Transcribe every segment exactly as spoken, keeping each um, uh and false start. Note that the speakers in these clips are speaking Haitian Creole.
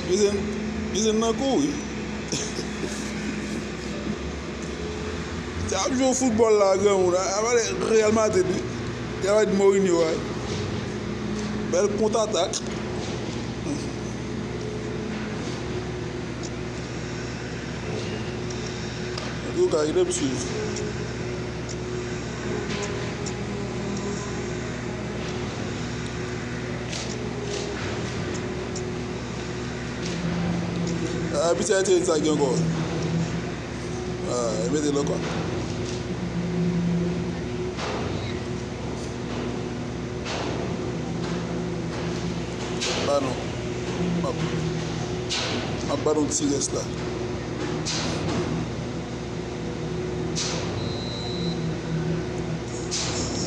Li se, li se nan kou, wi. Se ap jwe foutbòl la, granmoun. A pale Real Madrid, wi. Real Madrid Mourinho, wi. Bèl kontatak. Antouka, kite m swiv. Ah, piti a te sa gen ankò. Ah, e mete l ankò. Ba nou. M ap, m ap ba nou ti rès la.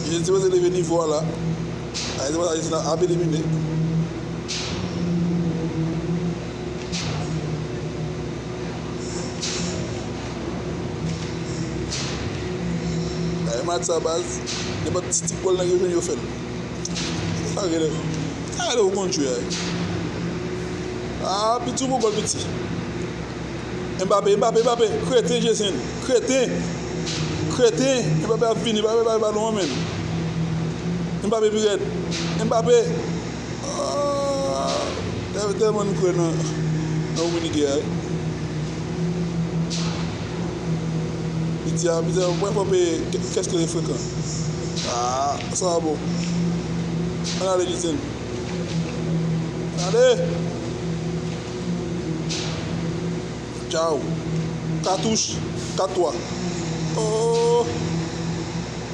Jezi sipoze leve nivo a la. Ayiti pa Ayiti ap elimine. Ay, match sa, baz. Nenpòt ti, ti gòl nèg yo jwenn, yo fè l. Sa rele, sa rele ou konn jwe a. Ah, piti ou gòl piti. Mbappé, Mbappé, Mbappé. Kreten, Jesen. Kreten. Kreten. Mbappé ap vini. Mbappé bay balon an menm. Mbappé pi rèd. Mbappé. Ah, tèlman nou kwè nan, nan Ruminigè a, wi. Piti a, piti a, mwen fò peye kè-, kès ke frekan. Ah, sa va bon. Ann ale, Jisen. Ann ale! Tchaw. Katouch, kat twa. Oh!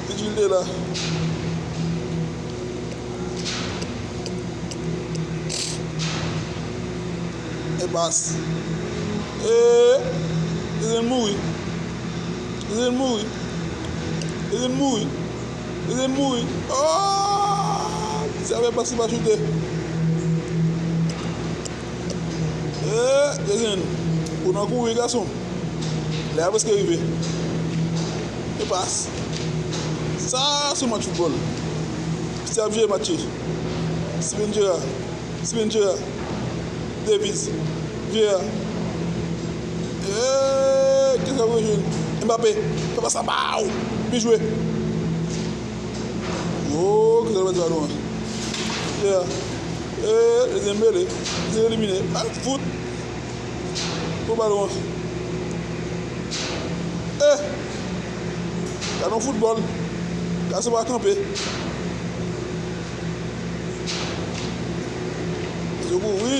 Vigil de la. E pas. E, Eden mouri. Eden mouri. Eden mouri. Eden mouri. Oh! Sa fè pas li pa choute. E, Eden, ou nan kouri, gason. Lè a prèske rive. E pas. Sa se yon match foutbòl. Piti ap jere match. Steven Gerrard. Steven Gerrard. Davies. Gerrard. Eee, kisa pou jwe? Mbappé. Fè pas sa, baw! Byen jwe. Oh, kisa l pèdi balon an? Gerrard. Eee, Dembélé. Dembélé elimine. Al fout. Pou balon an. Eh! Gade yon foutbòl. Gason pa kanpe. Yo kouri.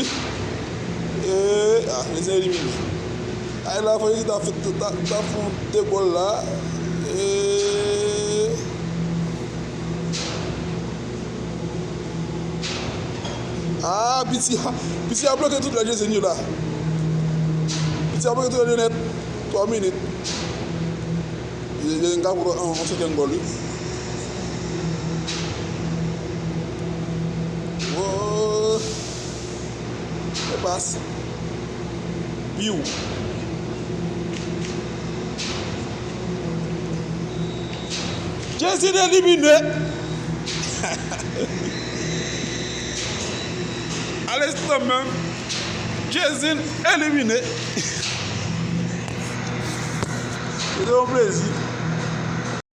Eh, ah, Mezen elimine. Ay la, fò Jezi ta fè, ta, ta fè yon de gòl la. Eh. Ah, piti a, piti a bloke tout lè Jezi yo la. Piti a bloke tout lè yo nèt. Twa minit. Jezi ka pran yon, yon senkyèm gòl, wi. Oh. E pas. Piw. Jezi elimine. A lenstan menm, Jezi elimine. Se te yon plezi.